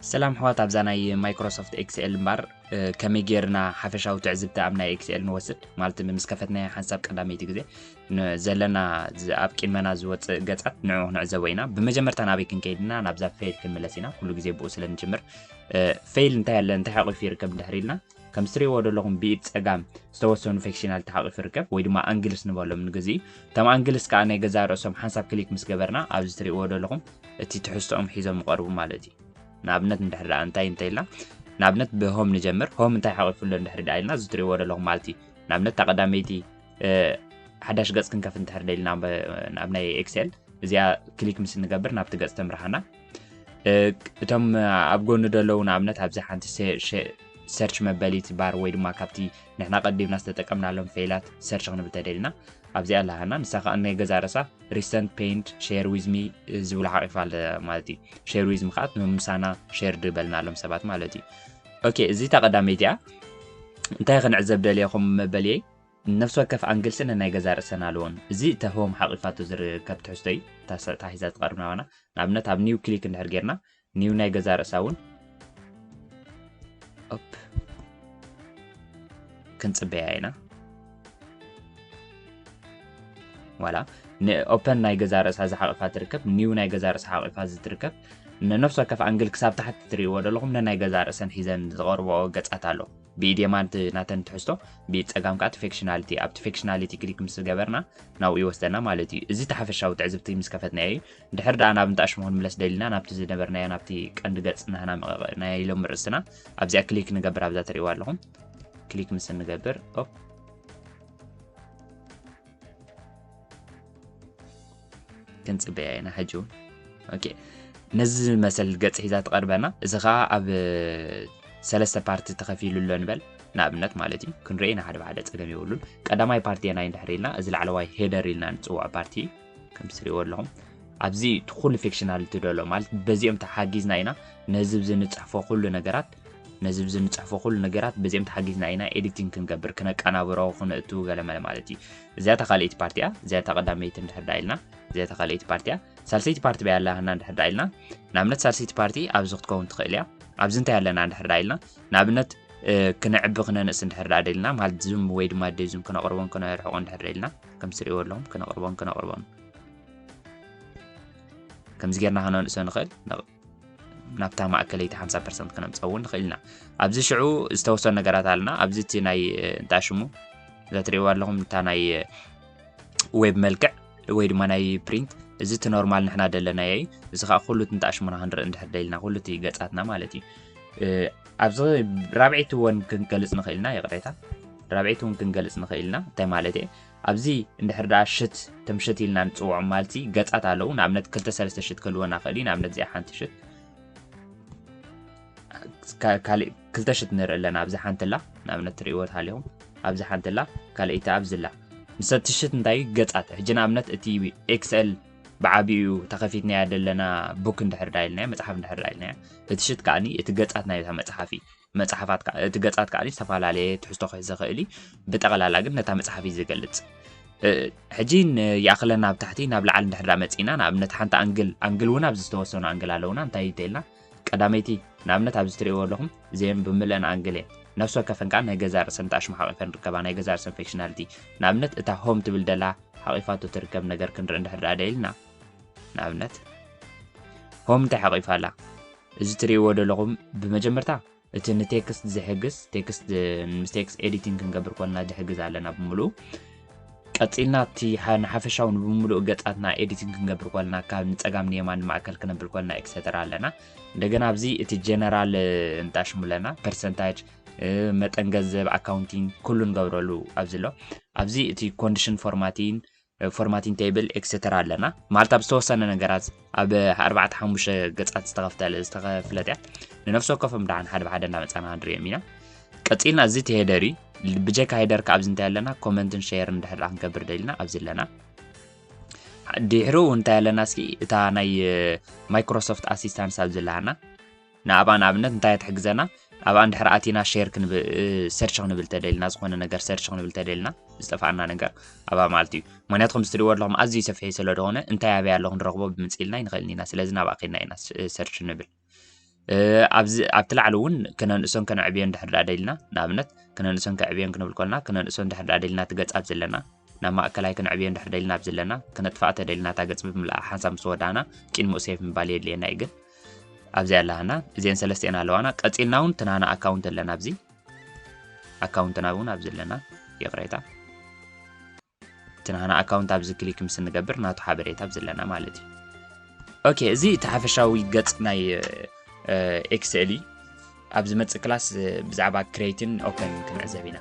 ሰላም ኣሕዋት፣ ኣብዛ ናይ ማይክሮሶፍት ኤክስኤል እምበር፣ እ፣ ከመይ ጌርና ሓፈሻዊ ትዕዝብቲ ኣብ ናይ ኤክስኤል ንወስድ? ማለት ምስ ከፈትናዮ ሓንሳብ ቀዳመይቲ ግዜ ን-፣ ዘለና ዝ-፣ ኣብ ቅድመና ዝወጽእ ገጻት ንዕኡ ክንዕዘቦ ኢና። ብመጀመርታ ናበይ ክንከይድ ኢና? ናብዛ ፌይል ክንምለስ ኢና። ኩሉ ግዜ ብኡ ስለ ንጅምር፣ እ፣ ፌይል እንታይ ኣለ፣ እንታይ ሓቂፉ ይርከብ እንድሕር ኢልና፣ ከም እትሪእዎ ዘለኹም ብኢድ ጸጋም ዝተወሰኑ ፌክሽናል ተሓቂፉ ይርከብ፣ ወይ ድማ ኣንግልስ ንበሎም ንግዜኡ። እቶም ኣንግልስ ከኣ ናይ ገዛእ ርእሶም ሓንሳብ ክሊክ ምስ ገበርና፣ ኣብዚ እትሪእዎ ዘለኹም እቲ ትሕዝቶኦም ሒዞም ይቐርቡ ማለት እዩ። ንኣብነት እንድሕር ደኣ እንታይ እንተኢልና፣ ንኣብነት ብሆም ንጀምር። ሆም እንታይ ሓቂፉ ኣሎ እንድሕር ደኣ ኢልና፣ እዚ እትሪእዎ ዘለኹም ማለት እዩ። ንኣብነት እታ ቀዳመይቲ፣ እ፣ ሓዳሽ ገጽ ክንከፍት እንድሕር ደሊና ብ-፣ ናብ ናይ ኤክስኤል፣ እዚኣ ክሊክ ምስ እንገብር ናብቲ ገጽ ተምርሓና። እ፣ እቶም ኣብ ጎኑ ዘለዉ ንኣብነት ኣብዚ ሓንቲ ሴ-፣ ሸ-፣ ሰርች መበሊት ባር ወይ ድማ ካብቲ ንሕና ቀዲምና ዝተጠቀምናሎም ፌይላት ሰርች ክንብል ተደሊና ኣብዚኣ ኣለሃና። ንሳ ከኣ ናይ ገዛ ርእሳ ሪሰንት ፔንድ ሼር ዊዝ ሚ ዝብሉ ሓቂፋ ኣለ ማለት እዩ። ሼር ዊዝ ሚ ከኣ ምሳና ሼር ዝበልናሎም ሰባት ማለት እዩ። ኦኬ፣ እዚ እታ ቀዳመይቲ እያ። እንታይ ክንዕዘብ ደልየኹም መበልየይ? ነፍሲ ወከፍ ኣንግልስን ናይ ገዛ ርእሰን ኣለዎን። እዚ እተ ሆም ሓቂፋቶ ዝርከብ ትሕዝቶ እዩ። እታ ሰ-፣ እታ ሒዛ ትቐርብ ናባና። ንኣብነት ኣብ ኒው ክሊክ እንድሕር ጌርና፣ ኒው ናይ ገዛ ርእሳ እውን ኦፕ ክንጽበያ ኢና። ዋላ ንኦፐን ናይ ገዛ ርእሳ ዝሓቂፋ ትርከብ፣ ኒው ናይ ገዛ ርእሳ ሓቂፋ ዝትርከብ፣ ንነፍሲ ወከፍ ኣንግል ክሳብ ታሕቲ ትርእይዎ ዘለኹም ነናይ ገዛ ርእሰን ሒዘን ዝቐርብኦ ገጻት ኣሎ። ብኢድ የማን እቲ ናተን ትሕዝቶ፣ ብኢድ ጸጋም ከኣ እቲ ፌክሽናሊቲ። ኣብቲ ፌክሽናሊቲ ክሊክ ምስ ገበርና ናብኡ ይወስደና ማለት እዩ። እዚ እቲ ሓፈሻዊ ትዕዝብቲ ምስ ከፈትናዮ እዩ። ድሕር ደኣ ናብ እንዳ ኣሽሙ ክንምለስ ደሊና፣ ናብቲ ዝነበርናዮ፣ ናብቲ ቀንዲ ገጽ ናህና መቐ-፣ ናይ ሎሚ ርእስና፣ ኣብዚኣ ክሊክ ንገብር፣ ኣብዛ ትርእይዋ ኣለኹም። ክሊክ ምስ እንገብር፣ ኦፕ። ክንጽበያ ኢና ሕጂ እውን። ኦኬ። ነዚ ዝመሰል ገጽ ሒዛ ትቐርበና። እዚ ኸኣ ኣብ ሰለስተ ፓርቲ ተኸፊሉ ኣሎ ንበል። ንኣብነት ማለት እዩ። ክንርኢ ኢና ሓደ ብሓደ፣ ጸገም የብሉን። ቀዳማይ ፓርቲ ናይ እንድሕር ኢልና፣ እዚ ላዕለዋይ ሄደር ኢልና ንጽውዖ ፓርቲ እዩ። ከም ትርእይዎ ኣለኹም። ኣብዚ እቲ ኩሉ ፌክሽናሊቲ ደሎ ማለት በዚኦም ተሓጊዝና ኢና ነዚ ብዚ ንጽሕፎ ኩሉ ነገራት፣ ነዚ ብዚ ንጽሕፎ ኩሉ ነገራት በዚኦም ተሓጊዝና ኢና ኤዲቲንግ ክንገብር፣ ክነቀናብሮ፣ ክነእቱ ገለመለ ማለት እዩ። እዚኣ እታ ካልኣይቲ ፓርቲ እያ። እዚኣ እታ ቀዳመይቲ እንድሕር ደኣ ኢልና፣ እዚኣ እታ ካልኣይቲ ፓርቲ እያ። ሳልሰይቲ ፓርቲ በይ ኣላ ህና እንድሕር ደኣ ኢልና፣ ንኣብነት ሳልሰይቲ ፓርቲ ኣብዚ ክትከውን ትኽእል እያ። ኣብዚ እንታይ ኣለና እንድሕር ደኣ ኢልና፣ ንኣብነት፣ እ፣ ክነዕቢ ክነንእስ እንድሕር ደኣ ደሊና፣ ማለት ዙም ወይ ድማ ደይ ዙም ክነቕርቦን ክነርሕቖን እንድሕር ደሊና፣ ከም ትርእይዎ ኣለኹም ክነቕርቦን ክነቕርቦን ከምዚ ጌርና ክነንእሶ ንኽእል። ነ-፣ ናብታ ማእከለይቲ ሓምሳ ፐርሰንት ክነምጽኦ እውን ንኽእል ኢና። ኣብዚ ሽዑ ዝተወሰኑ ነገራት ኣለና። ኣብዚ እቲ ናይ፣ እ፣ እንታይ ሽሙ፣ እዛ ትርእይዋ ኣለኹም፣ እታ ናይ፣ እ፣ ዌብ መልክዕ ወይ ድማ ናይ ፕሪንት፣ እዚ እቲ ኖርማል ንሕና ደለናዮ እዩ። እዚ ኸኣ ኩሉ እቲ እንታይ ሽሙና ክንርኢ እንድሕር ደሊና፣ ኩሉ እቲ ገጻትና ማለት እዩ። እ፣ ኣብዚ ራብዐይቲ እውን ክንገልጽ ንኽእል ኢና፣ ይቕሬታ። ራብዐይቲ እውን ክንገልጽ ንኽእል ኢና። እንታይ ማለት እየ? ኣብዚ እንድሕር ደኣ ሽት፣ እቶም ሽት ኢልና ንጽውዖም ማለት እዩ፣ ገጻት ኣለዉ። ንኣብነት ክልተ ሰለስተ ሽት ክህልወና ይኽእል እዩ። ንኣብነት እዚኣ ሓንቲ ሽት፣ ካ-፣ ካልእ ክልተ ሽት ንርኢ ኣለና። ኣብዚ ሓንቲ ኣላ፣ ንኣብነት ትርእይዎ ተሃሊኹም፣ ኣብዚ ሓንቲ ኣላ፣ ካልኣይቲ ኣብዚ ኣላ። ንሰቲ ሽት እንታይ እዩ? ገጻት። ሕጂ ንኣብነት እቲ ኤክስኤል ብዓቢኡ ተኸፊትናያ ደለና ቡክ እንድሕር ደኣ ኢልናዮ፣ መጽሓፍ እንድሕር ደኣ ኢልናዮ፣ እቲ ሽት ከኣኒ እቲ ገጻት ናይታ መጽሓፍ እዩ። መጽሓፋት ከኣ፣ እቲ ገጻት ከኣ ዝተፈላለየ ትሕዝቶ ክሕዝ ይኽእል እዩ። ብጠቕላላ ግን ነታ መጽሓፍ እዩ ዝገልጽ። እ፣ ሕጂ ን-፣ ይኣኽለና ኣብ ታሕቲ ናብ ላዕሊ እንድሕር ደኣ መጺእና፣ ንኣብነት ሓንቲ ኣንግል፣ ኣንግል እውን ኣብዚ ዝተወሰኑ ኣንግል ኣለዉና። እንታይ እንተኢልና፣ ቀዳመይቲ ንኣብነት ኣብዚ ትርእይዎ ኣለኹም፣ እዚአን ብምልአን ኣንግል እየን። ነፍሲ ወከፈን ከኣ ናይ ገዛ ርእሰን ተኣሽሙ ሓቒፈን ርከባ፣ ናይ ገዛ ርእሰን ፌክሽናሊቲ። ንኣብነት እታ ሆም ትብል ደላ ሓቒፋቶ ትርከብ ነገር ክንርኢ እንድሕር ደኣ ደሊና፣ ንኣብነት ሆም እንታይ ሓቒፋ ኣላ? እዚ ትርእይዎ ዘለኹም ብመጀመርታ እቲ ንቴክስት ዝሕግዝ፣ ቴክስት፣ ምስ ቴክስት ኤዲቲንግ ክንገብር ኮልና ዝሕግዝ ኣለና ብምሉኡ። ቀጺልና እቲ ሓ-፣ ንሓፈሻዊ ብምሉእ ገጻትና ኤዲቲንግ ክንገብር ኮልና ካብ ንጸጋም ንየማን ንማእከል ክነብል ኮልና ኤክሰተራ ኣለና። እንደገና ኣብዚ እቲ ጀነራል፣ እ፣ እንጣሽሙ ኣለና፣ ፐርሰንታጅ፣ እ፣ መጠን ገንዘብ፣ ኣካውንቲንግ ኩሉ ንገብረሉ ኣብዚ ኣሎ። ኣብዚ እቲ ኮንዲሽን ፎርማቲን፣ እ፣ ፎርማቲን ቴብል ኤክሰተራ ኣለና። ማለት ኣብ ዝተወሰነ ነገራት ኣብ ኣርባዕተ ሓሙሽተ ገጻት ዝተኸፍተለ፣ ዝተኸፍለት እያ። ንነፍሲ ወከፎም ደሓን ሓደ ብሓደ እንዳመጻና ክንርእዮም ኢና። ቀጺልና እዚ እቲ ሄደር እዩ። ብጀካ ሄደር ከኣ ኣብዚ እንታይ ኣለና? ኮመንትን ሼርን እንድሕር ደኣ ክንገብር ደሊና ኣብዚ ኣለና። ድሕሩ እንታይ ኣለና? እስኪ እታ ናይ፣ እ፣ ማይክሮሶፍት ኣሲስታንስ ኣብዚ ኣለና። ንኣብኣ ንኣብነት እንታይ ትሕግዘና? ኣብኣ እንድሕር ኣቲና ሼር ክንብ-፣ እ፣ ሰርች ክንብል ተደሊና፣ ዝኾነ ነገር ሰርች ክንብል ተደሊና፣ ዝጠፍኣና ነገር ኣብኣ ማለት እዩ። ምኽንያቱ ከም እትርእይዎ ኣለኹም ኣዝዩ ሰፊሕ ስለ ዝኾነ እንታይ ኣበይ ኣሎ ክንረኽቦ ብምጽእ ኢልና ኣይንኽእልን ኢና። ስለዚ ናብኣ ኬድና ኢና ስ-፣ ሰርች ንብል። ኣብዚ ኣብቲ ላዕሊ እውን ክነንእሶን ከነዕብዮን ድሕር ዳ ደልና፣ ንኣብነት ክነንእሶን ከዕብዮን ክንብል ከለና ክነንእሶን ድሕር ዳ ደልና ትገጽ ኣብ ዘለና፣ ናብ ማእከላይ ክንዕብዮን ድሕር ደልና ኣብ ዘለና፣ ክነጥፍኣ ተደልና እታ ገጽ ብምልኣ ሓንሳብ ምስ ወዳና ቅድሚኡ ሴቭ ምባል የድልየና እዩ። ግን ኣብዚ ኣለና እዚአን ሰለስቲአን ኣለዋና። ቀጺልና እውን ትናና ኣካውንት ኣለና ኣብዚ ኣካውንትና እውን ኣብዚ ኣለና። ይቕሬታ፣ እቲ ናህና ኣካውንት ኣብዚ ክሊክ ምስ እንገብር ናቱ ሓበሬታ ኣብዚ ኣለና ማለት እዩ። ኦኬ፣ እዚ እቲ ሓፈሻዊ ገጽ ናይ ኤክስኤል እዩ። ኣብ ዝመጽእ ክላስ ብዛዕባ ክሬትን ኦፕን ክንዕዘብ ኢና።